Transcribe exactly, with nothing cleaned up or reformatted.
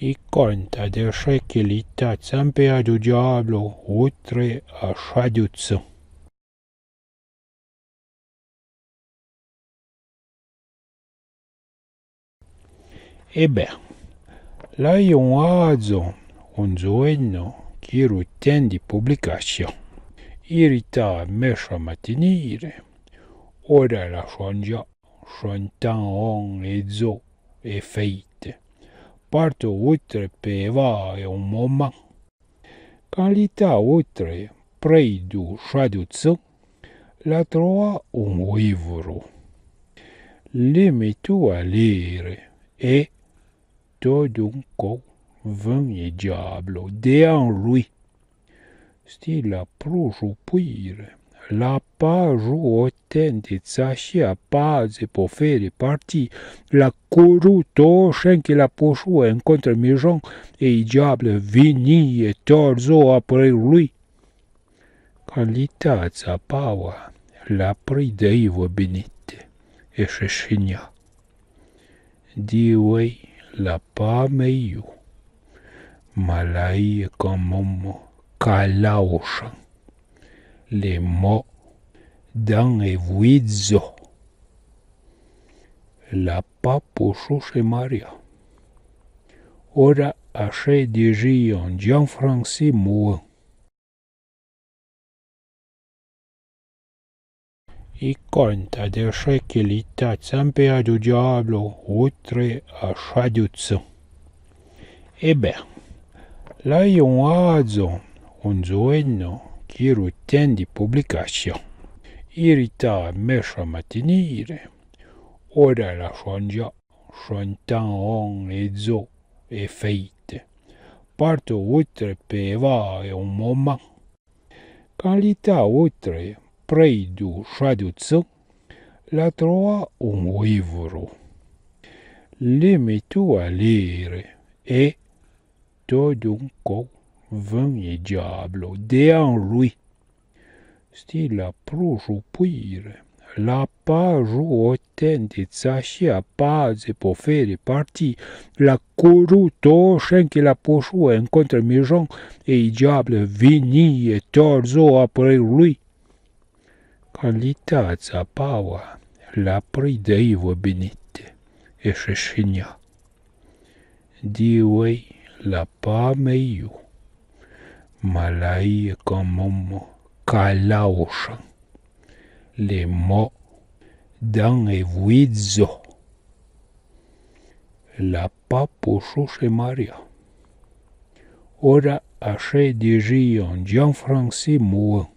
I conta de che que l'ita tsampéa dou diablo outre a Chadutson. E ben, l'ayèn adzo oun dzoueno qui rou ten di publication. Irita mècha matinire, ora la chondja, chontan on e dzo e feite. Parto outre pe va e oun moman. Can l'ita outre prei dou Chadutson, la troa oun ouivro. L'é metou a lire e, to d'oun cou, vin e diablo dean lui. Sti la prou joupuire, la pa jou o ten de tsachi a paze po fére parti, la couru to chen que la pochou encontre mijon e i diable vini e torzo apré lui. Can l'ita tsapawa, la pri deivo benite e che chigna. Di ouei la pa meiou, ma l'ai e can momo cala o chan. Le mo dan e vuidzo. La pa pochou che maria. Ora a che dirion Gianfranci Mouin. I conta de che que l'ita tsampéa dou diablo outre a Chadutson. E ben, l'ayèn adzo oun dzoueno qui rou ten di publication. Irita mècha matinire, ora la chondja, chontan on e dzo e feite. Parto outre pe va e oun moman. Can l'ita outre prei dou Chadutson, la troa oun ouivro. L'é metou a lire e, to d'oun cou, vin e diablo dean lui. Sti la prou joupuire, la pa jou o ten de tsachi a paze po fére parti, la couru to chen que la pochou encontre mijon e i diable vini e torzo apré lui. Can l'ita tsapawa, la pri deivo benite e che chigna. Di ouei la pa meiou, ma l'ai e can momo cala o chan. Le mo dan e vuidzo. La pa pochou che maria. Ora a che dirion Gianfranci Mouin.